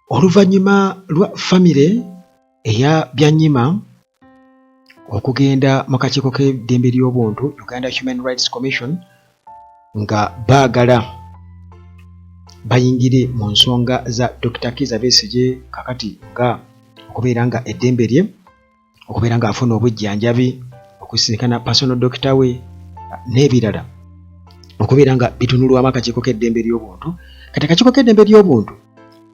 Oluvannyuma lwa famire eya Byanyima okugenda mu kakiiko k'eddembe ly'obuntu, Uganda Human Rights Commission, nga baagala bayingire mu nsonga za Dokita Kiiza Besigye, kakati nga okubeera nga eddembe lye okubeera ng'afuna obujjanjabi, okusisinkana personal doctor we n'ebirala okubeera nga bitunulwamu akakiiko k'eddembe ly'obuntu. Kati akakiiko k'eddembe ly'obuntu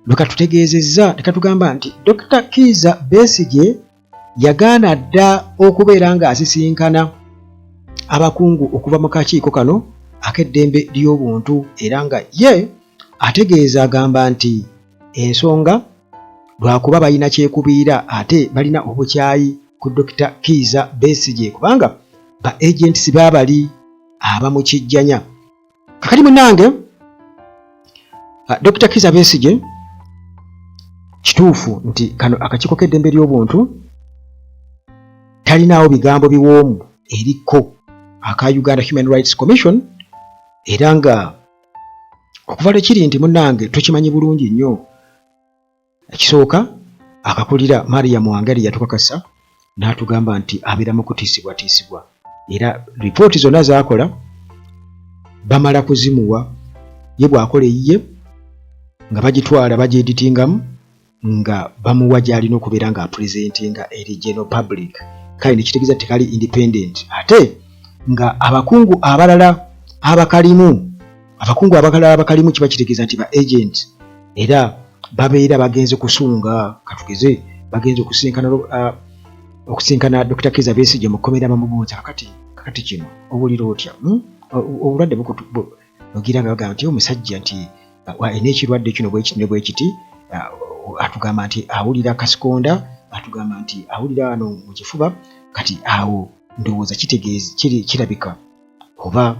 lwe katutegeezezza ne katugamba nti Dokita Kiiza Besigye yagaana dda okubeera ng'asisinkana abakungu okuva mu kakiiko kano ak'eddembe ly'obuntu, era nga ye ategeeza agamba nti ensonga lwakuba balina kyekubiira ate balina obukyayi ku Dokita Kiiza Besigye kubanga ba agents baabali abamukijjanya. Kakati munange, Dokita Kiiza Besigye, kituufu nti kano akakiiko k'eddembe ly'obuntu talinaawo bigambo biwoomu eriko aka Uganda Human Rights Commission, era nga okuva lwe kiri nti munnange tukimanyi bulungi nnyo. Ekisooka, akakulira Mariam Wangari yatukakasa n'atugamba nti abeera mu kutiisibwatiisibwa, era ripooti zonna z'akola bamala kuzimuwa, ye bw'akola eyiye nga bagitwala bagyeditingamu nga bamuwa gy'alina okubeera nga apresentinga eri general public. Kale nekitegeeza tekali independent, ate nga abakungu abalala abakalimu, abakungu abalala abakalimu kiba kitegeeza nti ba agent, era babeera bagenze kusunga, katugeze bagenze okusinkana okusinkana Dr. Kiza Besigye mu kkomera, bamubuuza, kakati kino owulira otya? Obulwadde ogira nga bagamba nti omusajja nti alina ekirwadde kino bwekiti ne bwekiti, atugamba nti awulira kasikonda, atugamba nti awulira wano mu kifuba. Kati awo ndowooza kitegeeza kiri kirabika oba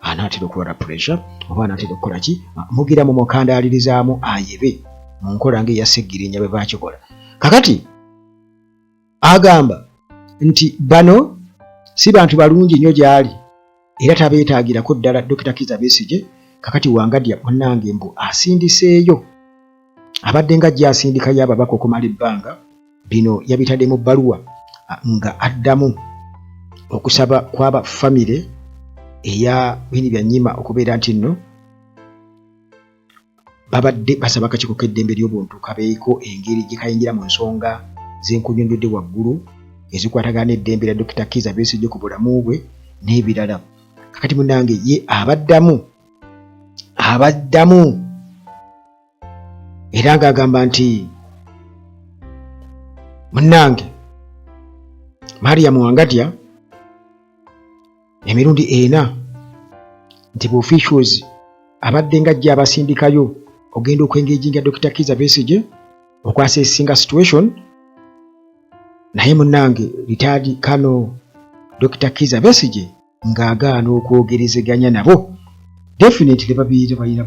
anaatera okulwala pressure oba anaatera okukola ki, mugira mu mukandaalirizamu ayebe mu nkola ng'eya Ssegirinya bwe bakikola. Kakati agamba nti bano si bantu balungi nnyo gy'ali era tabeetaagirako ddala Dokita Kiiza Besigye. Kakati Wangadya munnange mbu asindiseeyo, abadde nga ajja asindikayo ababaka okumala ebbanga. Bino yabitadde mu bbaluwa nga addamu okusaba kw'aba famire eya Winnie Byanyima okubeera nti nno babadde basaba akakiiko k'eddembe ly'obuntu kabeeko engeri gye kayingira mu nsonga z'enkunyonnyodde waggulu ezikwatagana n'eddembe lya Dokita Kiiza Besigye ku bulamu bwe n'ebirala. Kakati munnange ye abaddamu abaddamu era ng'agamba nti munnange Mariam Wangadya emirundi ena nti bu officials abadde nga ajja abasindikayo ogenda okwengeginga Dokita Kiiza Besigye okwasesinga situation, naye munnange retired kano Dokita Kiiza Besigye ng'agaana okwogerezeganya nabo. Definitely babeera balina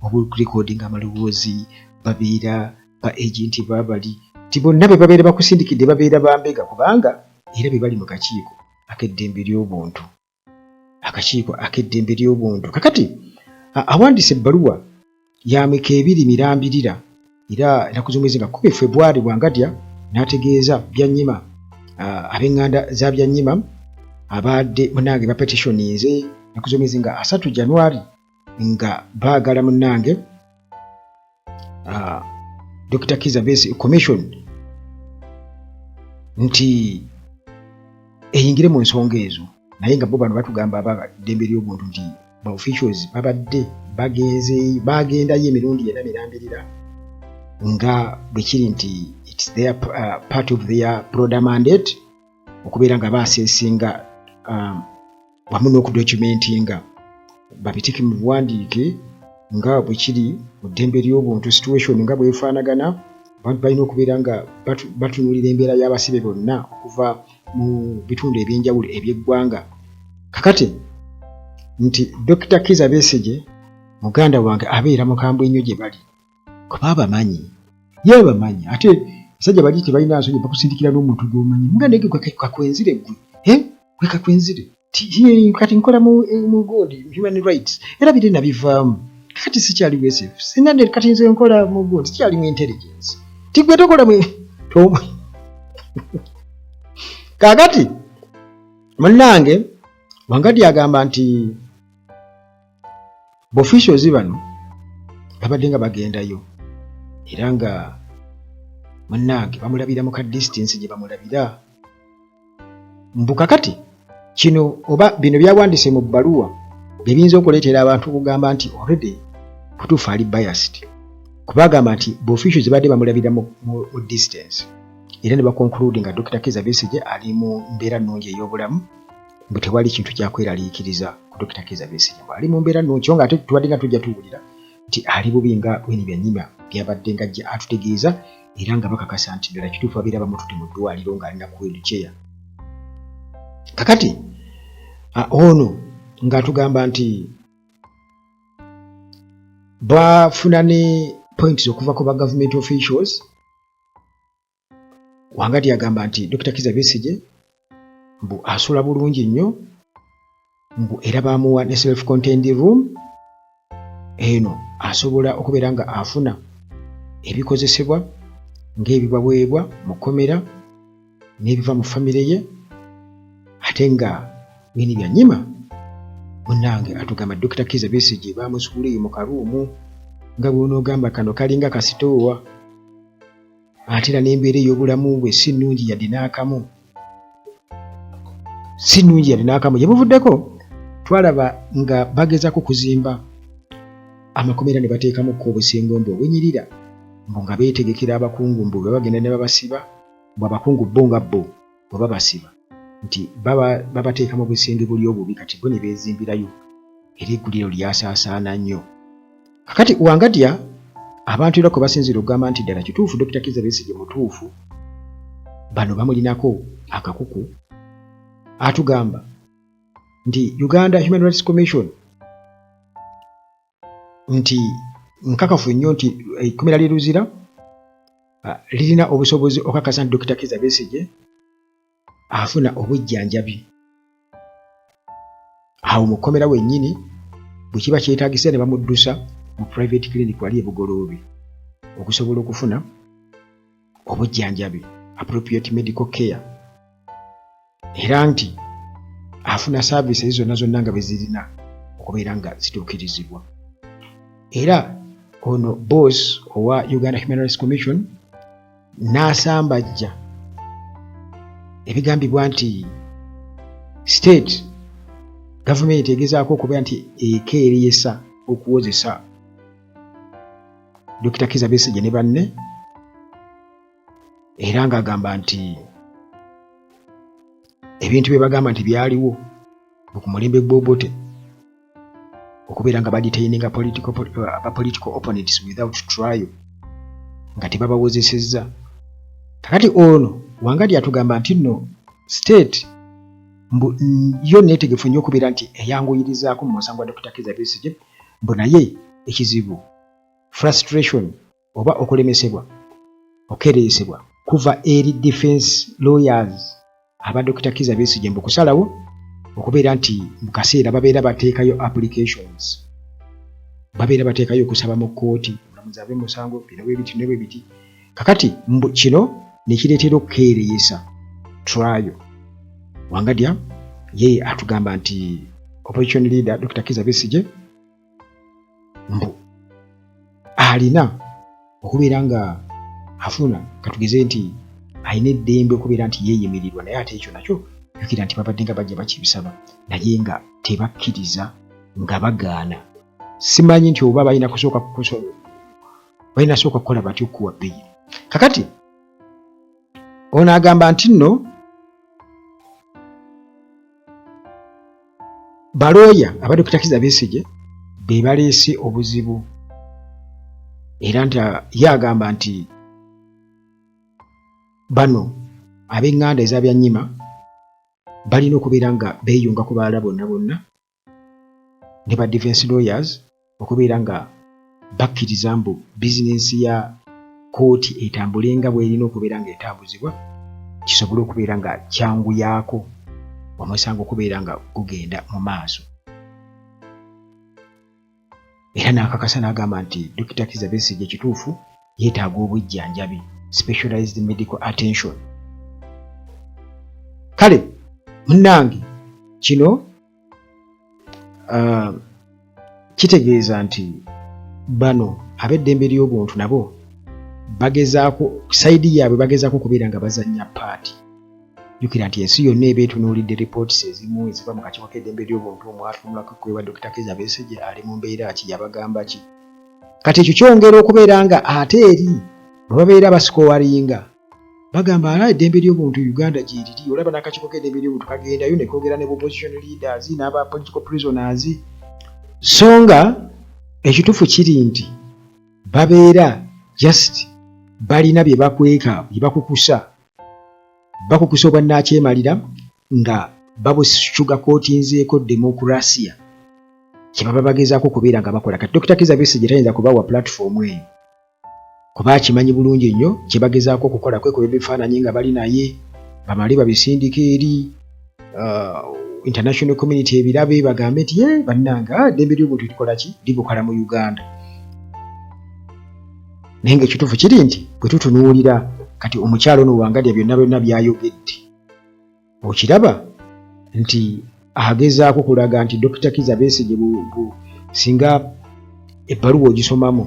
oburecording amaloboozi, babeera ba agent babali nti bonna be babeera bakusindikidde babeera bambega, kubanga era be bali mu kakiiko ak'eddembe ly'obuntu, akakiiko ak'eddembe ly'obuntu. Kakati awandiise ebbaluwa ya myaka 2 mirambirira, era ennaku z'omwezi nga 10 February, Wangadya n'ategeeza Byanyima, ab'eŋŋanda za Byanyima abadde munnange bapetitioninze ennaku z'omwezi nga 3 January nga baagala munnange Dr. Kiiza Besigye Commission nti eyingire mu nsonga ezo, naye nga bo bano batugamba aba ddembe ly'obuntu nti ba officials babadde bagenze bagendayo emirundi ena mirambirira, nga bwe kiri nti it's their part of their broader mandate okubeera nga baasesinga wamu n'okudocumentinga, babiteeke mu buwandiike nga bwe kiri mu ddembe ly'obuntu situation nga bwefaanagana. Abantu balina okubeera nga batunuulira embeera y'abasibe bonna okuva mu bitundu ebyenjawulo eby'eggwanga. Kakati nti Dr. Kiiza Besigye muganda wange abeera mukambwe nnyo gye bali kuba abamanyi, ye abamanyi, ate basajja bali tebalina nsonyi, bakusindikira n'omuntu gw'omanyi. Muganda kakwenzire gwe gwe kakwenzire, kati nkola mu gundi human rights era biri nabivaamu. Kati sikyali WSF, sina ne kati nze nkola mu gundi, sikyali mu intelligence. Tigwe tokola mu kaakati munnange Wangadi agamba nti bofficials bano babadde nga bagendayo era nga munnange bamulabira mu ka distance gye bamulabira. Mbu kakati kino oba bino byawandise mu bbaluwa bye biyinza okuleetera abantu okugamba nti already butuufu ali biased, kuba agamba nti bofficials badde bamulabira mu distance era ne baconclude nga Dr. Kizza Besigye ali mu mbeera nnungi ey'obulamu, mbu tewali kintu kyakweraliikiriza ku Dr. Kizza Besigye, mbu ali mu mbeera nnungi, kyo nga ate tubadde nga tujja tuwulira nti ali bubi nga Winnie Byanyima byabadde nga ajja atutegeeza, era nga bakakasa nti ddala kituufu babeera bamututte mu ddwaliro ng'alina ku wheelchair. Kakati ono ng'atugamba nti bafuna ne points okuva ku ba government officials. Wangadi agamba nti Dr. Kizza Besigye mbu asula bulungi nnyo, mbu era bamuwa ne self contained room eno asobola okubeera nga afuna ebikozesebwa ng'ebibaweebwa mu kkomera n'ebiva mu famire ye. Ate nga Winnie Byanyima munnange atugamba Dr. Kizza Besigye bamusuula eyo mu karuumu nga bw'onoogamba kano kalinga kasitoowa, ate era n'embeera ey'obulamu bwe si nnungi yadde n'akamu, si nnungi yadde n'akamu. Gye buvuddeko twalaba nga bagezaako kuzimba amakomera ne bateekamu ko obusengo mbu obunyirira, mbu nga beetegekera abakungu, mbu bwe bagenda ne babasiba, mbu abakungu bo nga bo bwe babasiba nti babateeka mu busenge buli obubi, kati bo ne beezimbirayo, era egguliro lyasaasaana nnyo. Kakati Wangadya abantu era kwe basinziira okugamba nti ddala kituufu Dr. Kizza Besigye mutuufu, bano bamulinako akakuku. Atugamba nti Uganda Human Rights Commission nti nkakafu nnyo nti ekkomera ly'e Luzira lirina obusobozi okakasa nti Dr. Kizza Besigye afuna obujjanjabi awo mu kkomera wennyini, bwe kiba kyetaagisa ne bamuddusa mu private clinic wali e Bugoloobi okusobola okufuna obujjanjabi, appropriate medical care, era nti afuna services zonna zonna nga bwe zirina okubeera nga zituukirizibwa. Era ono boss owa Uganda Human Rights Commission n'asambajja ebigambibwa nti state gavumenti egezaako okubeera nti ekeereyesa okuwozesa Dr. Kizza Besigye ne banne, era ng'agamba nti ebintu bye bagamba nti byaliwo ku mulembe gw'Obote okubeera nga badetaininga political opponents without trial, nga tebabawozesezza. Kakati ono Wangadi atugamba nti nno state mbu yo neetegefu nnyo okubeera nti eyanguyirizaako mu musango gwa Dr. Kizza Besigye, mbu naye ekizibu frustration oba okulemesebwa okereesebwa kuva eri defense lawyers aba Dr. Kizza Besigye, mbu kusalawo okubeera nti mu kaseera babeera bateekayo applications, babeera bateekayo okusaba mu kkooti omulamuzi ave musango bino bwe biti ne bwe biti. Kakati mbu kino ne kireetera okukeereyesa trial. Wangadya ye atugamba nti opposition leader Dr. Kizza Besigye mbu alina okubeera nga afuna, katugeze nti alina eddembe okubeera nti yeeyimirirwa, naye ate ekyo nakyo jjukira nti babadde nga bajja bakibisaba naye nga tebakkiriza, nga bagaana. Simanyi nti oba balina kusooka balina sooka kukola batya okukuwa bbeeyi. Kakati ono agamba nti nno balooya aba Dr. Kizza Besigye be baleese obuzibu, era nti ye agamba nti bano ab'eŋŋanda eza Byanyima balina okubeera nga beeyunga ku balala bonna bonna ne ba defense lawyers okubeera nga bakkiriza mbu bizinensi ya kkooti etambule nga bw'erina okubeera ng'etambuzibwa, kisobole okubeera nga kyanguyaako omusango okubeera nga gugenda mu maaso. Era n'akakasa n'agamba nti Dokita Kizza Besigye kituufu yeetaaga obujjanjabi, specialized medical attention. Kale munnange kino kitegeeza nti bano ab'eddembe ly'obuntu nabo bagezaako sayidi yaabwe, bagezaako okubeera nga bazannya part. Jjukira nti ensi yonna eba etunuulidde reports ezimu eziva mu kakiiko k'eddembe ly'obuntu omwatunulako kwewa Dokita Kizza Besigye ali mu mbeera ki, yabagamba ki. Kati ekyo kyongera okubeera nga ate eri bwe babeera basikowaringa bagamba ala eddembe ly'obuntu Uganda gyeriri. Olaba n'akakiiko k'eddembe ly'obuntu kagendayo ne koogera ne opposition leaders n'aba political prisoners, so nga ekituufu kiri nti babeera just balina bye bakweka, bye bakukusa, bakukusa obwannakyemalira nga babusugarcoatinzeeko demokurasiya kyebaba bagezaako okubeera nga bakola. Kati Dr Kizza Besigye tayinza kubawa platform eyo kuba akimanyi bulungi nnyo kye bagezaako okukola, kwekuba ebifaananyi nga bali naye bamale babisindika eri international community ebirabe, bagambe nti ye bannange eddembe ly'obuntu likola ki, libukala mu Uganda. Naye nga ekituufu kiri nti bwe tutunuulira kati omukyalo ono Wangadya byonna byonna byayogedde, okiraba nti agezaako kulaga nti Dr Kizza Besigye singa ebbaluwa ogisomamu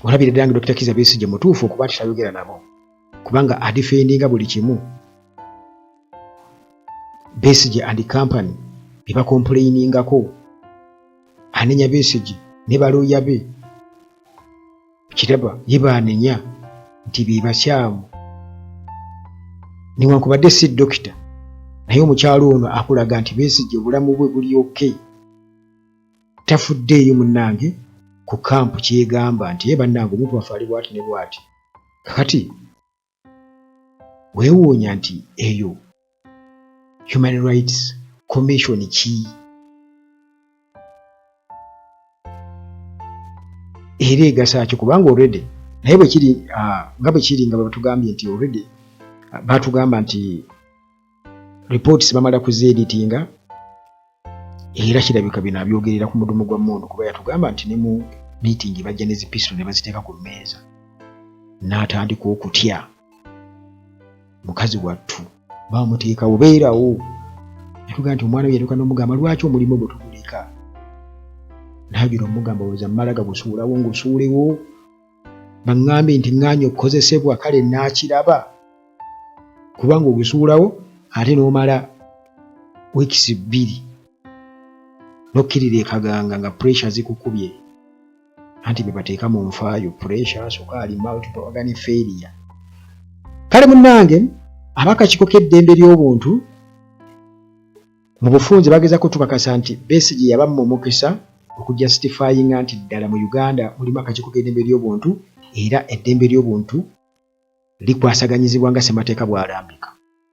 olabira ddala nga Dr Kizza Besigye mutuufu okuba nti tayogera nabo, kubanga adefendinga buli kimu Besigye and company bye bacomplainingako. Anenya Besigye ne balooya be, kiraba ye baanenya nti be bakyamu newankubadde si dokita. Naye omukyalo ono akulaga nti Besigye obulamu bwe buli okay, tafuddeeyo munnange ku camp kyegamba nti ye bannange omuntu waffe ali bwati ne bwati. Kakati weewuunya nti eyo Human Rights Commission ki era egasa ki? Kubanga already naye bwe kiri nga bwe kiri nga bwe batugambye nti already batugamba nti reports bamala kuzeeditinga, era kirabika bino abyogerera ku mudumu gwa mmundu, kuba yatugamba nti ne mu meeting bajja ne zipisito ne baziteeka ku mmeeza n'atandika okutya. Mukazi wattu bamuteekawo beerawo, yatugamba nti omwana we yatuuka n'omugamba lwaki omulimu gwe tuguleka, naagira omugamba oza mmala gagusuulawo ngusuulewo, baŋŋambe nti ŋŋaanye okukozesebwa, kale naakiraba, kubanga ogusuulawo ate n'omala weeks 2 n'okkirira ekaganga nga pressure zikukubye, anti be bateeka mu nfaayo pressure, sukaali, multiple organ failure. Kale munnange, abakakiiko k'eddembe ly'obuntu mu bufunze bagezaako tukakasa nti Besigye yabamma omukisa okujustifyinga nti ddala mu Uganda mulimu akakiiko k'eddembe ly'obuntu era eddembe ly'obuntu likwasaganyizibwa nga ssemateeka bw'alambika.